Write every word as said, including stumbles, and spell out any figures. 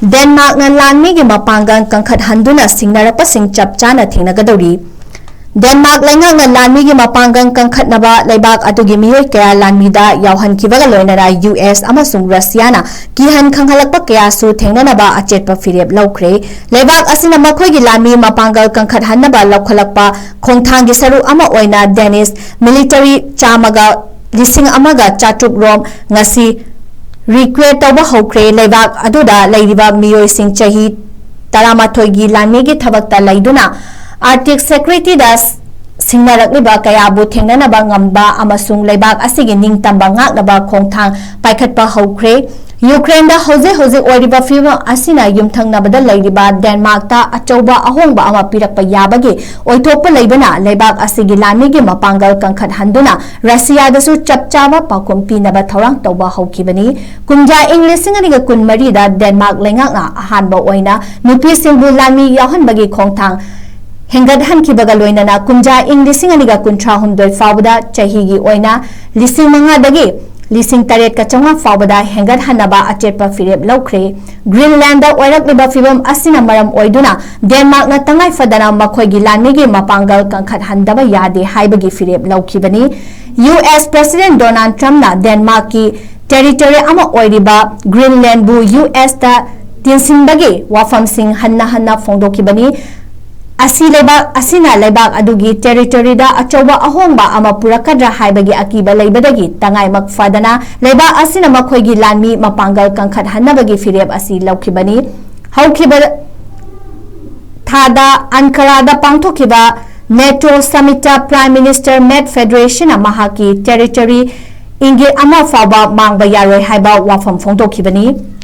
ꯗꯦꯟꯃꯥꯔꯛꯅ ꯂꯥꯟꯃꯤꯒꯤ ꯃꯄꯥꯡꯒꯜ ꯀꯟꯈꯠꯍꯟꯗꯨꯅ ꯁꯤꯡꯅꯔꯛꯄꯁꯤꯡ ꯆꯞ ꯆꯥꯅ ꯊꯦꯡꯅꯒꯗꯧꯔꯤ꯫ ꯗꯦꯟꯃꯥꯔꯛ ꯂꯩꯉꯥꯛꯅ ꯂꯥꯟꯃꯤꯒꯤ ꯃꯄꯥꯡꯒꯜ ꯀꯟꯈꯠꯅꯕ ꯂꯩꯕꯥꯛ ꯑꯗꯨꯒꯤ ꯃꯤꯑꯣꯏ ꯀꯌꯥ ꯂꯥꯟꯃꯤꯗ ꯌꯥꯎꯍꯟꯈꯤꯕꯒ ꯂꯣꯏꯅꯅ ꯌꯨ ꯑꯦꯁ ꯑꯃꯁꯨꯡ ꯔꯁꯤꯌꯥꯅ ꯀꯤꯍꯟ ꯈꯪꯍꯜꯂꯛꯄ ꯀꯌꯥꯁꯨ ꯊꯦꯡꯅꯅꯕ ꯑꯆꯦꯠꯄ ꯐꯤꯔꯦꯞ ꯂꯧꯈ꯭ꯔꯦ꯫ ꯂꯩꯕꯥꯛ ꯑꯁꯤꯅ ꯃꯈꯣꯏꯒꯤ ꯂꯥꯟꯃꯤ ꯃꯄꯥꯡꯒꯜ ꯀꯟꯈꯠꯍꯟꯅꯕ ꯂꯧꯈꯠꯂꯛꯄ ꯈꯣꯡꯊꯥꯡꯒꯤ ꯁꯔꯨꯛ ꯑꯃ ꯑꯣꯏꯅ ꯗꯦꯅꯤꯁ ꯃꯤꯂꯤꯇꯔꯤ ꯆꯥꯝꯃꯒ ꯂꯤꯁꯤꯡ ꯑꯃꯒ ꯆꯥꯇ꯭ꯔꯨꯛ ꯔꯣꯝ ꯉꯁꯤ ꯔꯤꯀ꯭ꯔꯨꯠ ꯇꯧꯕ ꯍꯧꯈ꯭ꯔꯦ꯫ ꯂꯩꯕꯥꯛ ꯑꯗꯨꯗ ꯂꯩꯔꯤꯕ ꯃꯤꯑꯣꯏꯁꯤꯡ ꯆꯍꯤ ꯇꯔꯥꯃꯥꯊꯣꯏꯒꯤ ꯂꯥꯟꯃꯤꯒꯤ ꯊꯕꯛꯇ ꯂꯩꯗꯨꯅ ꯑꯥꯔꯛꯇꯤꯛ ꯁꯦꯀ꯭ꯌꯨꯔꯤꯇꯤꯗ ꯁꯤꯡꯅꯔꯛꯂꯤꯕ ꯀꯌꯥꯕꯨ ꯊꯦꯡꯅꯅꯕ ꯉꯝꯕ ꯑꯃꯁꯨꯡ ꯂꯩꯕꯥꯛ ꯑꯁꯤꯒꯤ ꯅꯤꯡꯇꯝꯕ ꯉꯥꯛꯅꯕ ꯈꯣꯡꯊꯥꯡ ꯄꯥꯏꯈꯠꯄ ꯍꯧꯈ꯭ꯔꯦ꯫ ꯌꯨꯀ꯭ꯔꯦꯟꯗ ꯍꯧꯖꯤꯛ ꯍꯧꯖꯤꯛ ꯑꯣꯏꯔꯤꯕ ꯐꯤꯚꯝ ꯑꯁꯤꯅ ꯌꯨꯝꯊꯪꯅꯕꯗ ꯂꯩꯔꯤꯕ ꯗꯦꯟꯃꯥꯔꯛꯇ ꯑꯆꯧꯕ ꯑꯍꯣꯡꯕ ꯑꯃ ꯄꯤꯔꯛꯄ ꯌꯥꯕꯒꯤ ꯑꯣꯏꯊꯣꯛꯄ ꯂꯩꯕꯅ ꯂꯩꯕꯥꯛ ꯑꯁꯤꯒꯤ ꯂꯥꯟꯃꯤꯒꯤ ꯃꯄꯥꯡꯒꯜ ꯀꯟꯈꯠꯍꯟꯗꯨꯅ ꯔꯁꯤꯌꯥꯗꯁꯨ ꯆꯞ ꯆꯥꯕ ꯄꯥꯎꯈꯨꯝ ꯄꯤꯅꯕ ꯊꯧꯔꯥꯡ ꯇꯧꯕ ꯍꯧꯈꯤꯕꯅꯤ꯫ ꯀꯨꯝꯖꯥ ꯏꯪ ꯂꯤꯁꯤꯡ ꯑꯅꯤꯒ ꯀꯨꯟꯃꯔꯤꯗ ꯗꯦꯟꯃꯥꯔꯛ ꯂꯩꯉꯥꯛꯅ ꯑꯍꯥꯟꯕ ꯑꯣꯏꯅ ꯅꯨꯄꯤꯁꯤꯡꯕꯨ ꯂꯥꯟꯃꯤ ꯌꯥꯎꯍꯟꯕꯒꯤ ꯈꯣꯡꯊꯥꯡ ꯍꯦꯟꯒꯠꯍꯟꯈꯤꯕꯒ ꯂꯣꯏꯅꯅ ꯀꯨꯝꯖꯥ ꯏꯪ ꯂꯤꯁꯤꯡ ꯑꯅꯤꯒ ꯀꯨꯟꯊ꯭ꯔꯥꯍꯨꯝꯗꯣꯏ ꯐꯥꯎꯕꯗ ꯆꯍꯤꯒꯤ ꯑꯣꯏꯅ ꯂꯤꯁꯤꯡ ꯃꯉꯥꯗꯒꯤ ꯂꯤꯁꯤꯡ ꯇꯔꯦꯠꯀ ꯆꯥꯝꯃꯉꯥ ꯐꯥꯎꯕꯗ ꯍꯦꯟꯒꯠꯍꯟꯅꯕ ꯑꯆꯦꯠꯄ ꯐꯤꯔꯦꯞ ꯂꯧꯈ꯭ꯔꯦ꯫ ꯒ꯭ꯔꯤꯟꯂꯦꯟꯗ ꯑꯣꯏꯔꯛꯂꯤꯕ ꯐꯤꯚꯝ ꯑꯁꯤꯅ ꯃꯔꯝ ꯑꯣꯏꯗꯨꯅ ꯗꯦꯟꯃꯥꯔꯛꯅ ꯇꯉꯥꯏ ꯐꯗꯅ ꯃꯈꯣꯏꯒꯤ ꯂꯥꯟꯃꯤꯒꯤ ꯃꯄꯥꯡꯒꯜ ꯀꯟꯈꯠꯍꯟꯗꯕ ꯌꯥꯗꯦ ꯍꯥꯏꯕꯒꯤ ꯐꯤꯔꯦꯞ ꯂꯧꯈꯤꯕꯅꯤ꯫ ꯌꯨ ꯑꯦꯁ ꯄ꯭ꯔꯦꯁꯤꯗꯦꯟꯠ ꯗꯣꯅꯥꯜꯗ ꯇ꯭ꯔꯝꯞꯅ ꯗꯦꯟꯃꯥꯔꯛꯀꯤ ꯇꯦꯔꯤꯇꯣꯔꯤ ꯑꯃ ꯑꯣꯏꯔꯤꯕ ꯒ꯭ꯔꯤꯟꯂꯦꯟꯕꯨ ꯌꯨ ꯑꯦꯁꯇ ꯇꯤꯟꯁꯤꯟꯕꯒꯤ ꯋꯥꯐꯝꯁꯤꯡ ꯍꯟꯅ ꯍꯟꯅ ꯐꯣꯡꯗꯣꯛꯈꯤꯕꯅꯤ꯫ ꯑꯁꯤ ꯂꯩꯕꯥꯛ ꯑꯁꯤꯅ ꯂꯩꯕꯥꯛ ꯑꯗꯨꯒꯤ ꯇꯦꯔꯤꯇꯣꯔꯤꯗ ꯑꯆꯧꯕ ꯑꯍꯣꯡꯕ ꯑꯃ ꯄꯨꯔꯛꯀꯗ꯭ꯔꯥ ꯍꯥꯏꯕꯒꯤ ꯑꯀꯤꯕ ꯂꯩꯕꯗꯒꯤ ꯇꯉꯥꯏꯃꯛ ꯐꯗꯅ ꯂꯩꯕꯥꯛ ꯑꯁꯤꯅ ꯃꯈꯣꯏꯒꯤ ꯂꯥꯟꯃꯤ ꯃꯄꯥꯡꯒꯜ ꯀꯟꯈꯠꯍꯟꯅꯕꯒꯤ ꯐꯤꯔꯦꯞ ꯑꯁꯤ ꯂꯧꯈꯤꯕꯅꯤ꯫ ꯍꯧꯈꯤꯕ ꯊꯥꯗ ꯑꯟꯀꯔꯥꯗ ꯄꯥꯡꯊꯣꯛꯈꯤꯕ ꯅꯦꯇꯣ ꯁꯃꯤꯠꯇ ꯄ꯭ꯔꯥꯏꯝ ꯃꯤꯅꯤꯁꯇꯔ ꯃꯦꯠ ꯐꯦꯗꯔꯦꯁꯟꯅ ꯃꯍꯥꯛꯀꯤ ꯇꯦꯔꯤꯇꯣꯔꯤ ꯏꯪꯒꯤꯠ ꯑꯃ ꯐꯥꯎꯕ ꯃꯥꯡꯕ ꯌꯥꯔꯣꯏ ꯍꯥꯏꯕ ꯋꯥꯐꯝ ꯐꯣꯡꯗꯣꯛꯈꯤꯕꯅꯤ꯫